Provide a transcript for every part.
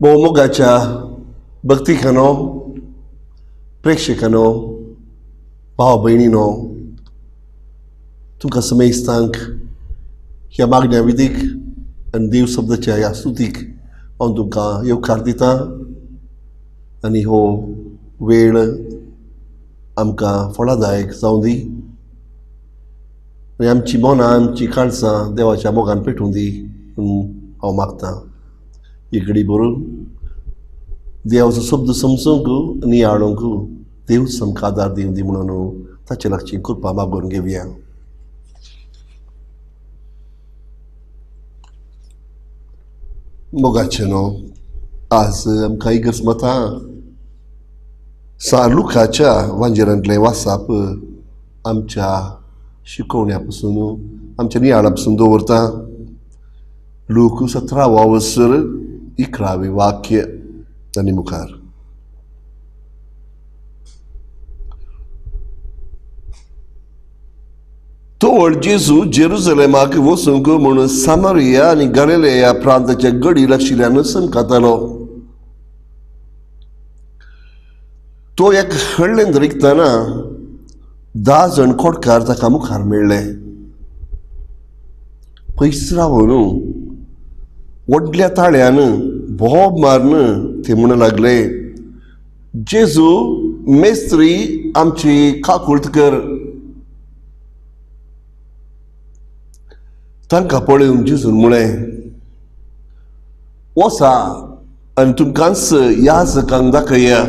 भोवमोगाच्या भक्तिकांनो, प्रेक्षकांनो, भाव भयणीनो, तुमकां समेस्तांक ह्या मागण्या विधीक आनी देव शब्दाच्या ह्या स्तुतीक हांव तुमकां येवकार दितां आनी हो वेळ आमकां फळादायक जावं दी आनी आमची मनां, आमची काळजां देवाच्या मोगान पेटूं दी म्हूण हांव मागतां. ही घडी बरोवन देवाचो शब्द समजूंक नियाळूंक देव आमकां आदार दिवं दी म्हणून ताचे लागची कृपा मागून घेवया. मोगाचें न्हू, आज आमकां इगर्ज मतां सान लुकाच्या वांजेरांतलें वासाप आमच्या शिकोवण्या पसून, आमच्या नियाळा पसून दवरता. लूक 17वो वसर 11वें वाक्य आनी मुखार. तोवळ जेजू जेरुजलेमाक वचूंक म्हूण सामरिया आनी गालिलेया प्रांताच्या गडी लागशिल्ल्यान समकातालो. तो एक हळ्ळेंत रिगतना 10 जण कोटकार ताका मुखार मेळ्ळे. पयस रावन व्हडल्या ताळ्यान बोब मारून ते म्हणू लागले, जेजू मेस्त्री, आमची काकूळत कर. तांकां पळोवन जेजून म्हळें, वसा आनी तुमकांच याजकांक दाखया.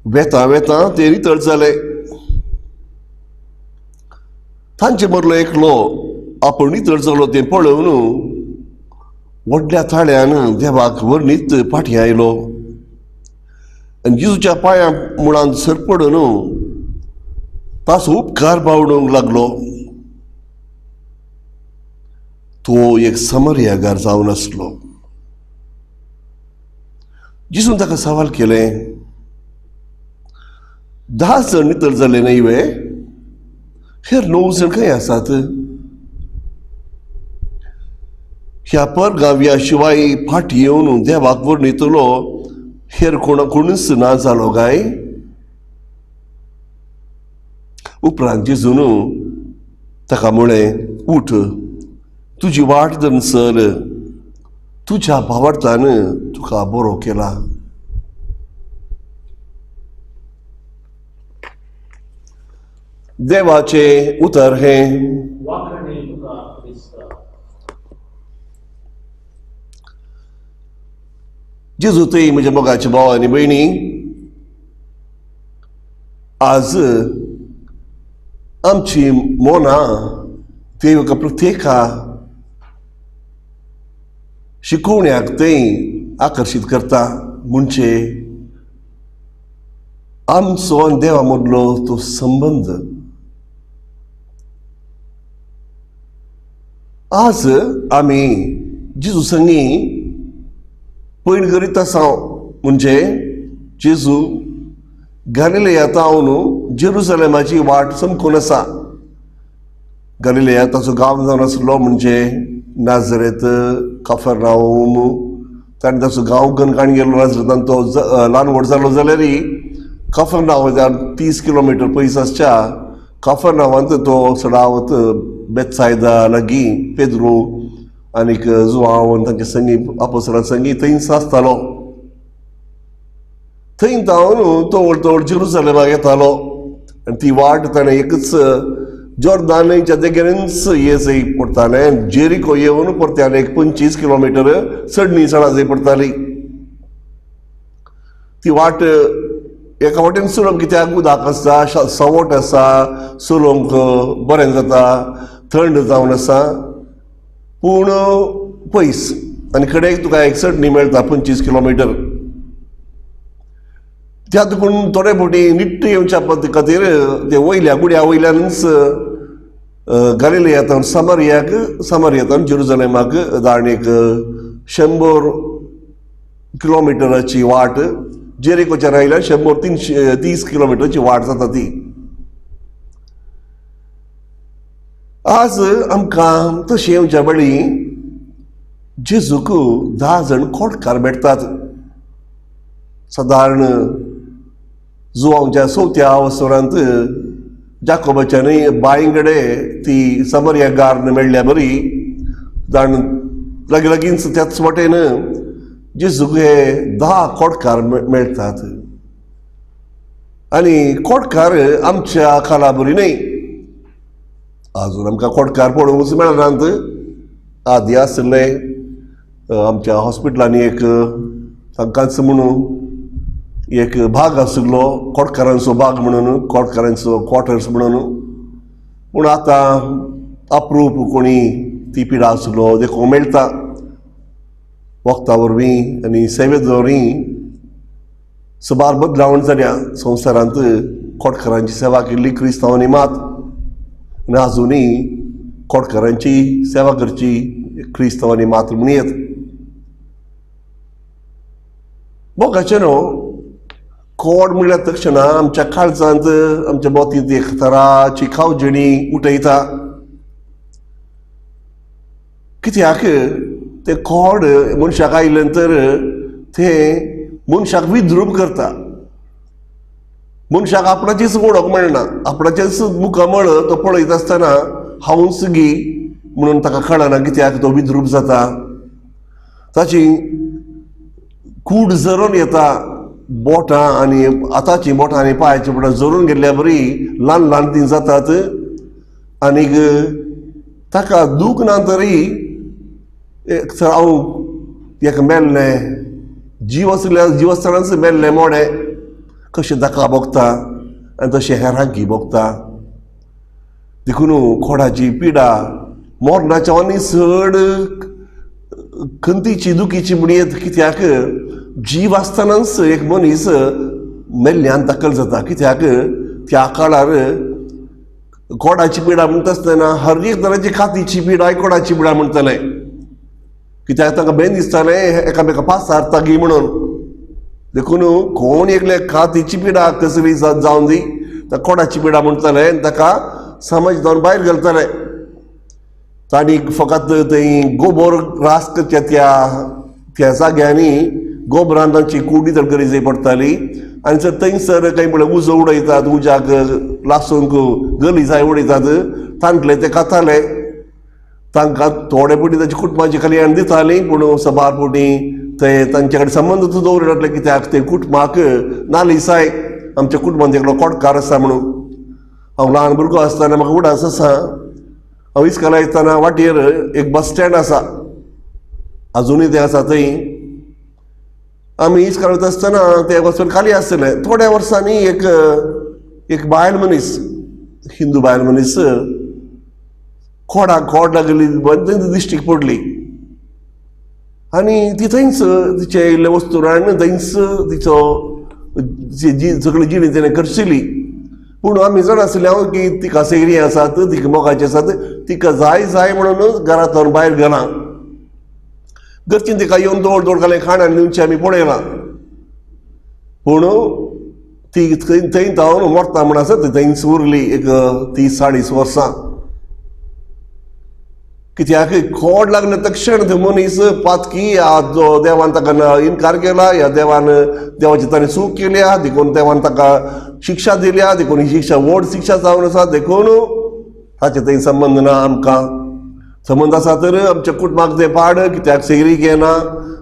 वेता वेता ते रितळ जाले. तांचे मदलो एकलो आपूण नितळ जालो तें पळोवन व्हडल्या ताळ्यान देवाक वर्णीत फाटीं आयलो आनी जेजूच्या पांयां मुळांत सरपडून ताचो उपकार बावडूंक लागलो. तो एक समर्यागार जावन आसलो. जेजून ताका सवाल केलें, 10 जण नितळ जाले न्हय वे? हेर 9 जण खंय आसात? ह्या परगांव्या शिवाय फाटी येवन देवाक वर्णितलो हेर कोणा कोणूच ना जालो काय? उपरांत जेजून ताका म्हळें, उठ, तुजी वाट धरून चल, तुज्या भावार्थान तुका बरो केला. देवाचें उतर हें. जेजू थंय म्हज्या मोगाचे भाव आनी भयणी, आज आमची मनां देव प्रत्येका शिकोवण्याक थंय आकर्शीत करता. म्हणजे आमचो आनी देवा मदलो तो संबंद. आज आमी जेजू संगी पयण करीत आसा. म्हणजे जेजू गालिलेया तावन जेरुजलेमाची वाट चमकून आसा. गालिलेया ताचो गांव जावन आसलो, म्हणजे नाजरेत, कफरनाहूम. ताणें ताचो गांव गणकाण गेलो नाजरेतान. तो ल्हान व्हड जालो जाल्यार कफरनाहूम 30 किलोमिटर पयस आसच्या कफरनाहूमांत तो सडावत बेतसायदा लागीं पेद्रू आनीक जुआंव आनी तांचे संगी आपोसरां संगी थंयच आसतालो. थंय तावन तवळ तवळ जेरुजलेमाक येतालो आनी ती वाट ताणें एकच जोर्दान न्हंयच्या देगेनच ये जंय पडटालें. जेरिको येवन परत्यान एक 25 किलोमिटर चडणी चडा जंय पडटाली. ती वाट एका वाटेन चलोवंक कित्याक उदक आसता, सवट आसा, चलोवंक बरें जाता, थंड जावन आसा, पूण पयस आनी कडेक तुका एक चडणी मेळटा 25 किलोमिटर. त्या देखून थोडे फावटी निट्ट येवच्या खातीर ते वयल्या गुड्या वयल्यानच गालिलेयातावन सामरियाक, सामरियातावन जेरुजलेमाक दाण एक 100 किलोमिटराची वाट. जेरिकोच्या रायल्यार 130 किलोमिटरची वाट जाता ती. आज आमकां तशें येवच्या बळी जेजूक 10 जाण खोटकार भेटतात. सादारण जुवांच्या चवथ्या अवसरांत जाकोबाच्या न्हय बांय कडेन ती समर्या गार्न मेळ्ळ्या बरी जाण लागीं लागींच त्याच वाटेन जेजूक हे 10 खोटकार मेळटात. आनी खोटकार आमच्या काला बरी न्हय, आजून आमकां खोटकार पळोवंकच मेळनात. आदी आशिल्ले आमच्या हॉस्पिटलांनी एक तांकांच म्हणून एक भाग आशिल्लो, खोटकारांचो भाग म्हणून, खोटकारांचो क्वॉर्टर्स म्हणून. पूण आतां अप्रूप कोणी ती पिडा आशिल्लो देखूंक मेळटा. वखदां वरवीं आनी सेवे वरवीं सुमार बदलावण जाल्या संवसारांत. खोटकारांची सेवा केल्ली क्रिस्तांवांनी मात, आनी आजुनूय खोटकारांची सेवा करची क्रिस्तांवांनी मात म्हणूं येत. मोगाचें न्हू कोड म्हणल्यार तक्षणा आमच्या काळजांत आमच्या बोतींत एक तराची खावजेणी उठयता. कित्याक तें कोड मनशाक आयलें तर तें मनशाक विद्रूप करता. मनशाक आपणाचीच वळख मेळना, आपणाचेच मुखामळ तो पळयत आसतना हांवूच गी म्हणून ताका कळना कित्याक तो विद्रूप जाता. ताची कूड जरून येता, बोटां आनी हाताचीं बोटां आनी पांयाचीं बोटां जरून गेल्ल्या बरी ल्हान ल्हान तीं जातात. आनीक ताका दूख ना तरी एक हांव एक मेल्लें जीव आसल्या जीव आसतनाच मेल्लें मोडें कशें ताका भोगता आनी तशें हेरांकी भोगता. देखून खोडाची पिडा मरणाच्या आनी चड खंतीची दुखीची म्हणयेत. कित्याक जीव आसतनाच एक मनीस मेल्ल्यान दाखल जाता. कित्याक त्या काळार कोडाची पिडा म्हणटा आसतना हर एक तराची कातीची पिडा कोडाची पिडा म्हणटाले. कित्याक तांकां बेन दिसतालें एकामेका पासारता गी म्हणून. देखून कोण एकले कातीची पिडा कसली जावन दी त्या कोडाची पिडा म्हणटाले आनी ताका समाज जावन भायर घालताले. तांणी फकत थंय गोबोर रास करच्या त्या त्या जाग्यांनी गोबरान तांची कुडी तर करी जाय पडटाली. आनी जर थंयसर कांय म्हणल्यार उजो उडयतात, उज्याक लासूंक गली जाय उडयतात, तांतले ते खाताले. तांकां थोडे पटी तांच्या कुटुंबाची कल्याण दिताली, पूण सबार पटी ते तांचे कडेन संबंद दवरिनासले. कित्याक ते कुटुंबाक नालिसाय आमच्या कुटुंबांत एकलो कोटकार आसा म्हणून. हांव ल्हान भुरगो आसतना म्हाका उडास आसा, हांव इस्कोला येतना वाटेर एक बस स्टँड आसा, आजुनूय तें आसा थंय. आमी इस्कोला वता आसतना तें वचून खाली आसतलें. थोड्या वर्सांनी एक एक बायल मनीस, हिंदू बायल मनीस खोडाक खोड लागली दिश्टीक पडली आनी ती थंयच तिचे इल्लें वस्तू हाडून थंयच तिचो जी सगळी जिणी तिणें करशिली. पूण आमी जाण आसले हांव की तिका सयरीं आसात, तिका मोगाची आसात, तिका जाय जाय म्हणून घरांत भायर गेलां. घरचीं तिका येवन दोड दोड घालें खाण आनी दिवचें आमी पळयलां. पूण ती थंय थंय धांवन मरता म्हण आसत थंयच उरली एक 30-40 वर्सां. कित्याक खोड लागले तक्षण ते मनीस पातकी ह्या जो देवान ताका इनकार केला, ह्या देवान देवाची ताणें चूक केल्या देखून देवान ताका शिक्षा दिल्या, देखून ही शिक्षा व्हड शिक्षा जावन आसा, देखून ताचे थंय संबंद ना. आमकां संबंद आसा तर आमच्या कुटुंबाक तें पाड कित्याक सैरीक येना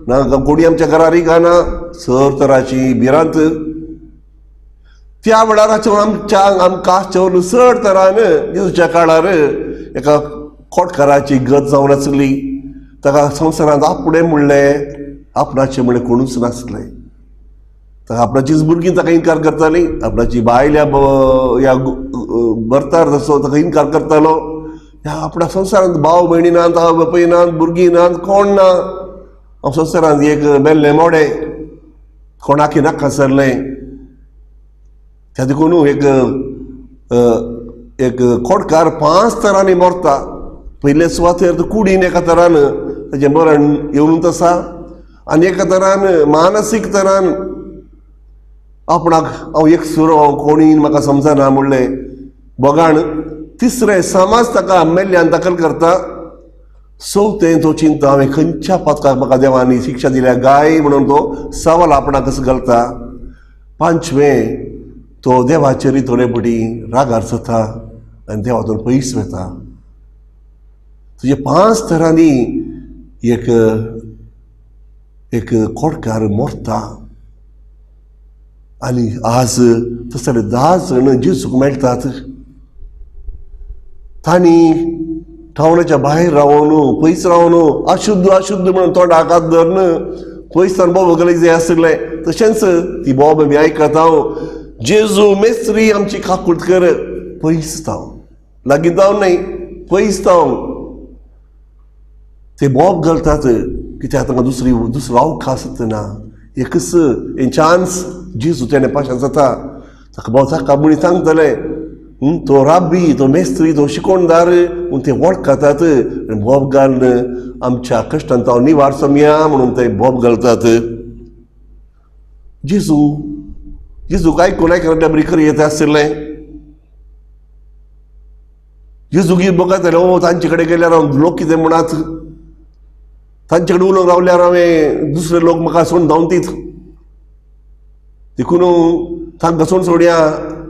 ना, कोणी आमच्या घरारीक येना, सर तराची भिरांत. त्या वेळार आमच्या आमकां चड चड तरान जेजूच्या काळार एका खोटकाराची गत जावन आसली. ताका संवसारांत आपणें म्हणलें आपणाचें म्हणलें कोणूच नासलें. ताका आपणाचीच भुरगीं ताका इनकार करतालीं, आपणाची बायल ह्या भरतार तसो ताका इनकार करतालो. ह्या आपणा संवसारांत भाव भयणी नात, बापूय नात, भुरगीं नात, कोण ना. हांव संवसारांत एक मेल्लें मोडें, कोणाकी नाका सरलें. त्या देखून एक एक खोटकार 5 तरांनी मरता. पयले सुवातेर कुडीन एका तरान ताजें मरण येवनूच आसा आनी एका तरान मानसीक तरान आपणाक हांव एक सुरो, हांव कोणी म्हाका समजना म्हणलें बोगाण. तिसरें समाज ताका मेल्ल्यान दाखल करता. चवथें तो चिंता हांवें खंयच्या पातकाक म्हाका देवांनी शिक्षा दिल्या गाय म्हणून तो सवाल आपणाकच घालता. पांचवें तो देवाचेरय थोडे फावटी रागार जाता आनी देवातून पयस वता. तुजे 5 तरांनी एक एक कोडकार मरता आनी आज तसले 10 जाण जेजूक मेळटात. तांणी टावनाच्या भायर रावन पयस रावन अशुद्ध अशुद्ध म्हणून तोंडाक हात धरून पयसान बोब घालीक जाय आसलें. तशेंच ती बोब बी आयकता हांव, जेजू मेस्त्री आमची काकूट कर, पयस जावं, लागीं जावन न्हय, पयस जावं. ते बोब घालतात कित्याक तांकां दुसरो अवकाश ना, एकच चान्स जेजू तेणें पाशान जाता. ताका बोव ताका म्हणी सांगतलें, तो राब्बी, तो मेस्त्री, तो शिकोणदार म्हूण ते वळखतात आनी बोब घालून आमच्या कश्टान तो निवार सोमया म्हणून ते बोब घालतात. जेजू जेजूक आयकून आयकल्या बरी खरी येता आशिल्लें. जेजू गीत बघत ओ तांचे कडेन गेल्यार हांव लोक कितें म्हणात, तांचे कडेन उलोवंक रावल्यार हांवें दुसरे लोक म्हाका सोडून धांवतीत, देखून तांकां सोडून सोडया,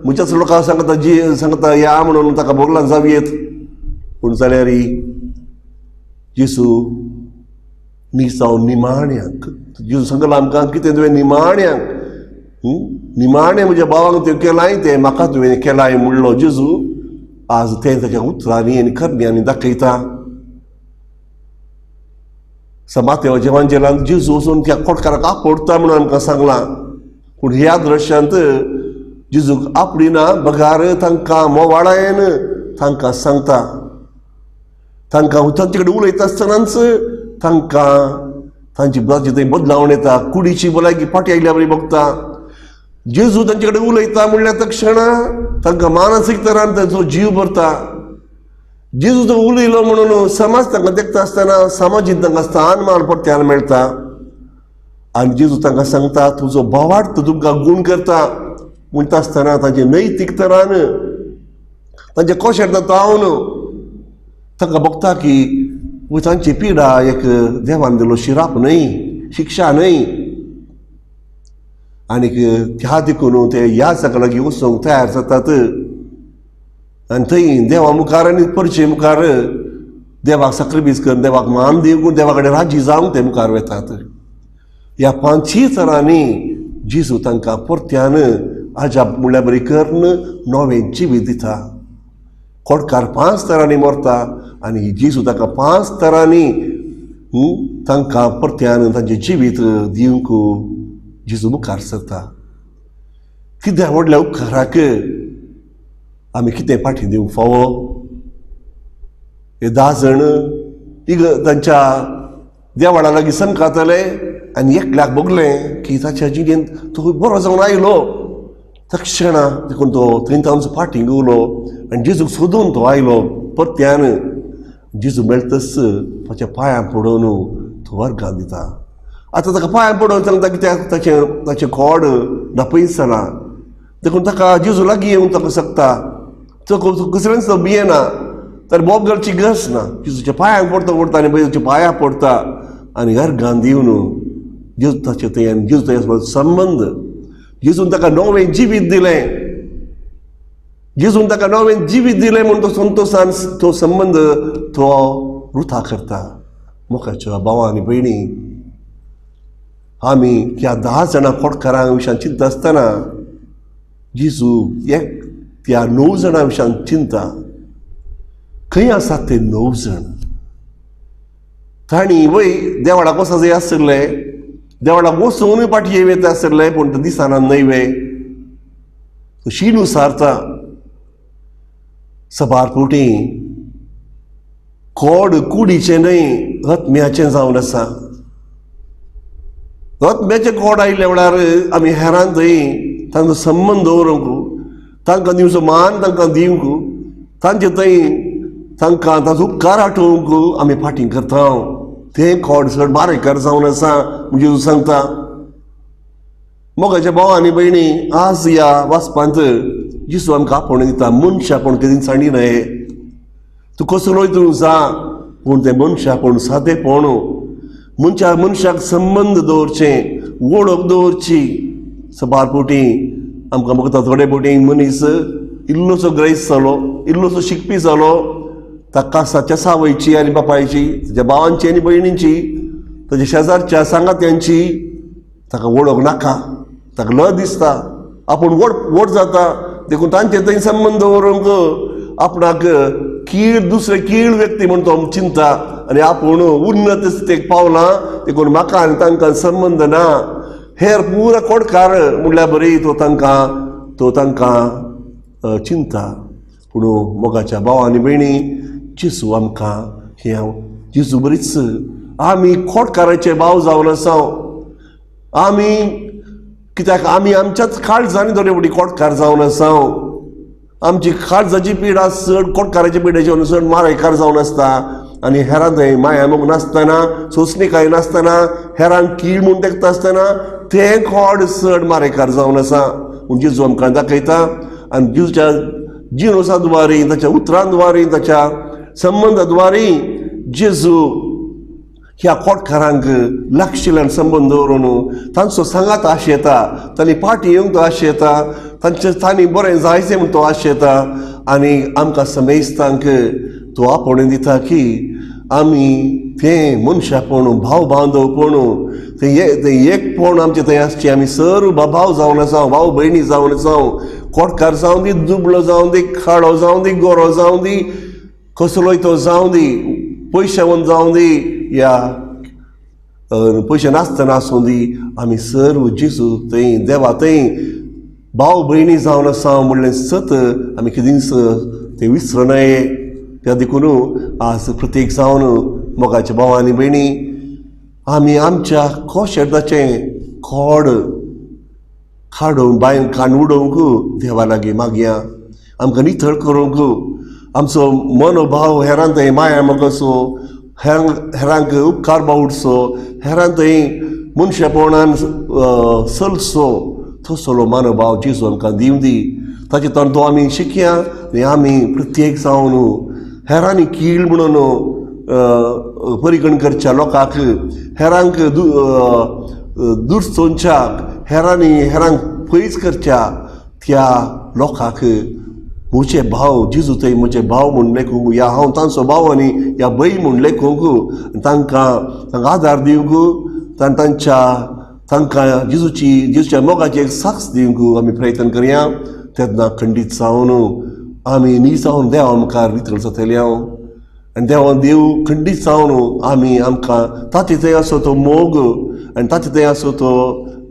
म्हज्याच लोकांक सांगता जी सांगता या म्हणून ताका बोगलान जावयेत. पूण जाल्यार जेजू मिसांव निमाण्यांक, जेजू सांगला आमकां कितें तुवें निमाण्यांक, निमाणें म्हज्या भावांक तुवें केलाय तें म्हाका तुवें केलाय म्हणलो जेजू. आज तें ताच्या उतरांनी आनी करण्यांनी दाखयता. समातेवाच्या वांजेलान जेजू वचून त्या कोटकाराक आपोडटा म्हणून आमकां सांगलां. पूण ह्या दृश्यांत जेजूक आपडिना बगार तांकां मोवाळायन तांकां सांगता. तांकां तांचे कडेन उलयता आसतनाच तांकां तांची तांची थंय बदलावण येता. कुडीची भलायकी फाटी आयल्या बरी बघता. जेजू तांचे कडेन उलयता म्हणल्यार तक्षणा तांकां मानसीक तरान तांचो जीव भरता. जेजू तो उलयलो म्हणून समाज तांकां देखता आसतना समाजीत तांकां स्थान मान परत्यान मेळटा. आनी जेजू तांकां सांगता तुजो भावार्थ तुमकां गूण करता म्हणटा आसतना तांचे नैतीक तरान तांचे कोशेर तावन तांकां बघता की तांची पिडा एक देवान दिलो शिराप न्हय, शिक्षा न्हय. आनीक त्या देखून ते ह्या सगळ्या लागीं वचूंक तयार जातात आनी थंय देवा मुखार आनी परचे मुखार देवाक साक्रिफीस करून देवाक मान दिवंक देवा कडेन राजी जावंक ते मुखार वतात. ह्या 5 तरांनी जेजू तांकां परत्यान अजाप म्हणल्यार बरी करून नवें जिवीत दिता. कोडकार 5 तरांनी मरता आनी जेजू ताका 5 तरांनी तांकां परत्यान तांचें जिवीत दिवंक जेजू मुखार सरता. कितें व्हडल्या उपकाराक आमी कितें फाटी दिवंक फावो? हे 10 जाण तांच्या देवाळा लागीं समकातले आनी एकल्याक भोगलें की ताच्या जिणेंत तो बरो जावन आयलो तक्षणा देखून तो थंय तांचो फाटीं उलो आनी जेजूक सोदून तो आयलो परत्यान. जेजू मेळटच ताच्या पांयां पडोवन तो वर्गान दिता. आतां ताका पांयां पडोवन सांगता कित्याक ताचें ताचें खोड दापयत जालां देखून ताका जेजू लागीं येवंक ताका शकता. तो कसलेंच तो भियेना, तर बोब घालची गरज ना. जेजूच्या पांयांक पडता पडता आनी जेजूच्या पांयां पडता आनी अर्गान दिवन जेजू ताचे थंय आनी जेजू थंय संबंद जेजून ताका नवें जिवीत दिलें. जेजून ताका नवें जिवीत दिलें म्हूण तो संतोशान तो संबंद तो रुथा करता. मोगाच्या भावा आनी भयणी, आमी ह्या 10 जाणां खोटकारां विशयान चिंता आसतना जेजू एक त्या 9 जाणां विशयान चिंता. खंय आसात ते 9 जाण? तांणी वय देवळाक वचूंक जाय आशिल्लें, देवळाक वचूनय फाटी येता आशिल्लें, पूण ते दिसना न्हय वे शीण उसारता. सबार फावटी कोड कुडीचें न्हय आत्म्याचें जावन आसा. आत्म्याचें कोड आयिल्ल्या वेळार आमी हेरान थंय तांचो संबंद दवरूंक, तांकां दिवचो मान तांकां दिवंक, तांचे थंय तांकां तांचो उपकार आठोवंक आमी फाटीं करता. तें कोड चड बारीक जावन आसा म्हणजे सांगता. मोगाच्या भाव आनी भयणी, आज ह्या वाचपांत जेजू आमकां आपोवणें दिता, मनशां कोण केदी सांडी न्हय, तूं कसलोय तूं जा, पूण तें मनशापण सादेपण, मनशा मनशाक संबंद दवरचें, वळख दवरची. सबार फावटी आमकां बघता थोडे फावटी मनीस इल्लोसो ग्रेस जालो, इल्लोसो शिकपी जालो, ताका ताच्या सावयची आनी बापायची, ताच्या भावांची आनी भयणींची, ताच्या शेजारच्या सांगात्यांची ताका वळख नाका. ताका लज दिसता, आपूण व्हड व्हड जाता, देखून तांचे थंय संबंद दवरूंक आपणाक कीळ, दुसरे कीळ व्यक्ती म्हण तो चिंता आनी आपूण उन्नत स्थितीक पावला, देखून म्हाका आनी तांकां संबंद ना. हेर पुरा कोडकार म्हणल्यार बरी तो तांकां चिंता. पूण मोगाच्या भाव आनी भयणी, जेजू आमकां हें जेजू बरीच आमी खोटकाराचे भाव जावन आसा आमी, कित्याक आमी आमच्याच काळजांनी थोडे फावटी कोटकार जावन आसा. आमची काळजाची पिडा चड कोटकाराची पिडेची चड मारेकार जावन आसता आनी हेरां थंय माया मोग नासतना, सोंसणीकाय नासतना, हेरांक कीळ म्हूण तेकता आसतना तें खोड चड मारेकार जावन आसा. पूण जेजू आमकां दाखयता आनी जेजूच्या जिनोसा द्वारी, ताच्या उतरां द्वारी, ताच्या संबंदा द्वारी जेजू ह्या कोटकारांक लागशिल्ल्यान संबंद दवरून तांचो सांगात आशेता, तांणी पाटी येवंक तो आशेता, तांचे तांणी बरें जायचें म्हूण तो आशेता. आनी आमकां समेस्तांक तो आपोवणें दिता की आमी तें मनशापण, भाव बांदवपण, तें एकपण आमचें थंय आसचें. आमी सर्व भाव जावन आसा, भाव भयणी जावन आसा. कोटकार जावं दी, दुबळो जावं दी, काळो जावं दी, गोरो जावं दी, कसलोय तो जावं दी, पयशेवंत जावं दी या पयशे नासतना आसूं दी, आमी सर्व जेजू थंय, देवा थंय भाव भयणी जावन आसा म्हणलें सत आमी केदींच तें विसरूं नये. त्या देखून आज प्रत्येक जावन मोगाच्या भाव आनी भयणी, आमी आमच्या कोशेर्दाचें खोड काडून बांयन काण उडोवंक देवा लागीं मागया, आमकां नितळ करूंक, आमचो मनोभाव हेरां थंय माया मोगाचो, हेरांक उपकार बावडचो, हेरां थंय मनशापणान चलचो, तसलो मनोभाव जेजू आमकां दिवं दी. ताचे तो आमी शिकया आनी आमी प्रत्येक जावन हेरांनी कीळ म्हणून परिगण करच्या लोकांक, हेरांक दुरसोवच्याक, हेरांनी हेरांक पयस करच्या त्या लोकांक म्हजे भाव, जेजू थंय म्हजे भाव म्हूण लेखूंक, या हांव तांचो भाव आनी या भयण म्हूण लेखूंक, तांकां तांकां आदार दिवंक, तांच्या तांकां जेजूची जेजूच्या मोगाची एक साक्ष दिवंक आमी प्रयत्न करया. तेन्ना खंडीत जावन आमी नी जावन देवा मुखार नितळ जातले हांव आनी देवा देव खंडीत जावन आमी आमकां ताचे थंय आसो तो मोग आनी ताचे थंय आसो तो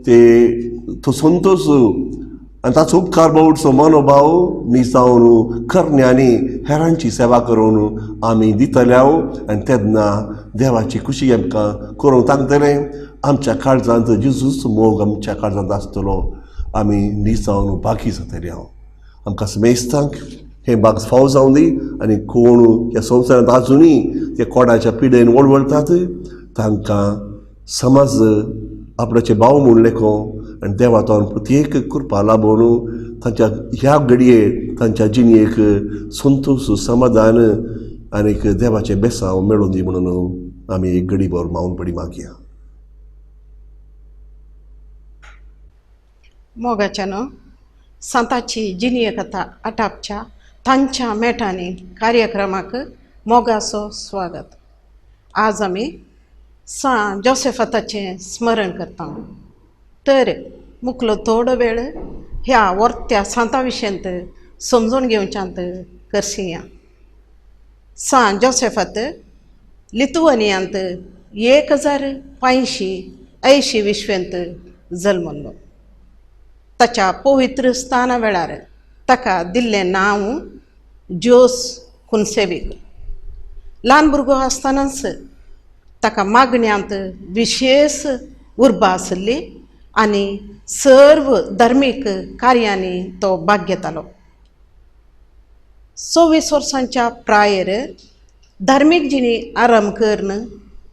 ते तो संतोश आनी ताचो उपकार बावडचो मनोभाव निजावन करण्यांनी हेरांची सेवा करून आमी दितले हांव. आनी तेन्ना देवाची खुशी आमकां करूंक तांकतले. आमच्या काळजांत जेजूच मोग आमच्या काळजांत आसतलो, आमी निजावन बाकी जातले हांव. आमकां समेस्तांक हें बाग फाव जावं दी आनी कोण ह्या संवसारांत आजुनूय ते कोडाच्या पिडेन वळवळटात तांकां समाज आपणाचे भाव म्हूण लेखो आनी देवा तोन प्रत्येक कृपा लाबोवन तांच्या ह्या घडये तांच्या जिणेक संतोश, समाधान आनीक देवाचें बेसांव मेळूं दी म्हणून आमी एक घडी भर मावन पडी मागया. मोगाच्यानो, सांताची जिणये कथा आटापच्या तांच्या मेटांनी कार्यक्रमाक मोगाचो स्वागत. आज आमी सां जोसेफाताचें स्मरण करता. तर मुखलो थोडो वेळ ह्या वर्त्या सांता विशयांत समजून घेवच्यांत करसिया. सां जोसेफात लिथुआनियांत 1585 विश्वेंत जल्मल्लो. ताच्या पवित्र स्थाना वेळार ताका दिल्लें नांव जोस कुन्सेवीक. ल्हान भुरगो आसतनाच ताका मागण्यांत विशेश उर्बा आसली आनी सर्व धार्मीक कार्यांनी तो भाग घेतालो. 24 वर्सांच्या प्रायेर धार्मीक जिणी आरंभ करून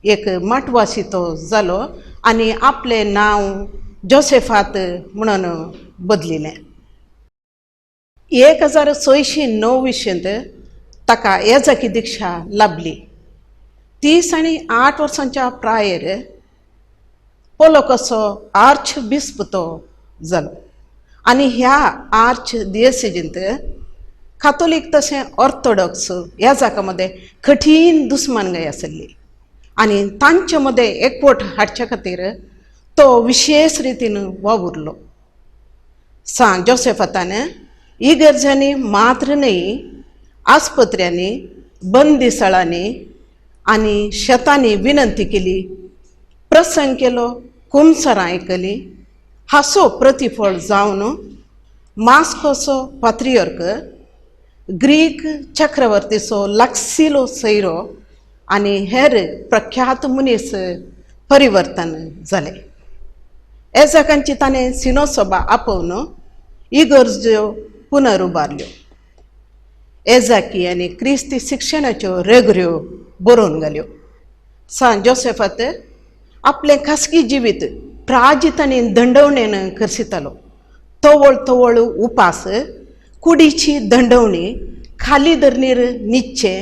एक माटवासी तो जालो आनी आपलें नांव जोसेफात म्हणून बदलिलें. 1609 विशेंत ताका येजाकी दिक्षा लाभली. 38 वर्सांच्या प्रायेर पोलोकसो आर्च बिस्प तो जालो आनी ह्या आर्च दियसेजींत कातोलीक तशें ऑर्थोडॉक्स ह्या जागा मदें कठीण दुस्मानगाय आसली आनी तांचे मदें एकवट हाडच्या खातीर तो विशेश रितीन वावुरलो. सांत जोसेफातान इगर्जांनी मात्र न्हय आस्पत्र्यांनी, बंदिसाळांनी आनी शेतांनी विनंती केली, प्रसंग केलो, कुमसरां आयकली. हाचो प्रतिफळ जावन मास्कोचो पात्रियर्क, ग्रीक चक्रवर्तीचो लागसिलो सैरो आनी हेर प्रख्यात मनीस परिवर्तन जाले. एजाकांची ताणें सिनोसभा आपोवन इगर्ज्यो पुनरुबारल्यो. एजाकी आनी क्रिस्ती शिक्षणाच्यो रेगऱ्यो बरोवन घाल्यो. सांत जोसेफात आपलें खासगी जिवीत प्राजीत आनी दंडवणेन करसितालो. तवळ तवळ उपास, कुडीची दंडवणी, खाली धरणीर न्हिदचें,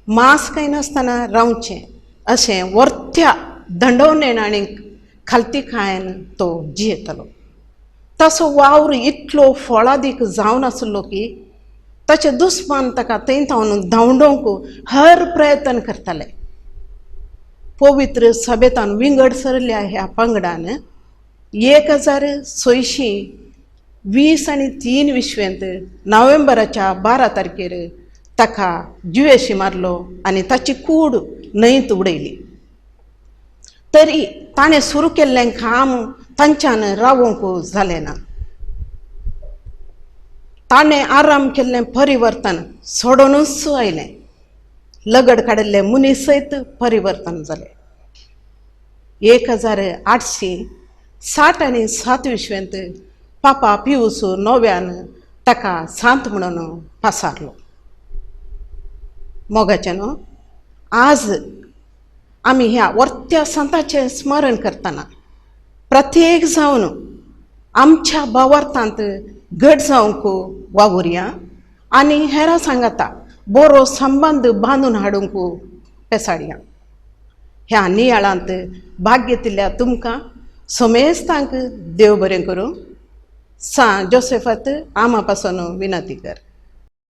मांस खायनासतना रावचें अशें वर्त्या दंडवणेन आनी खालतीकायेन तो जियेतालो. ताचो वावर इतलो फळादीक जावन आसलो की ताचे दुस्मान ताका थंय थावन धांवडोवंक हर प्रयत्न करताले. पवित्र सभेतान विंगड सरल्या ह्या पंगडान 1623 विश्वेंत नोव्हेंबराच्या 12 तारखेर ताका जिवेशी मारलो आनी ताची कूड न्हंयत उडयली. तरी ताणें सुरू केल्लें काम तांच्यान रावोवंक जालें ना. ताणें आराम केल्लें परिवर्तन सोडूनच आयलें. लगड काडिल्ले मनीस सयत परिवर्तन जालें. 1867 विश्वेंत पापा पियूस नव्यान ताका सांत म्हणून पासारलो. मोगाचें न्हू, आज आमी ह्या वर्त्या संताचें स्मरण करतना प्रत्येक जावन आमच्या भावार्थांत घट जावंक वावुरया आनी हेरां सांगाता बरो संबंद बांदून हाडूंक पेसाडया. ह्या नियाळांत भाग घेतिल्ल्या तुमकां समेस्तांक देव बरें करूं. सांत जोसेफात आमा पासून विनंती कर.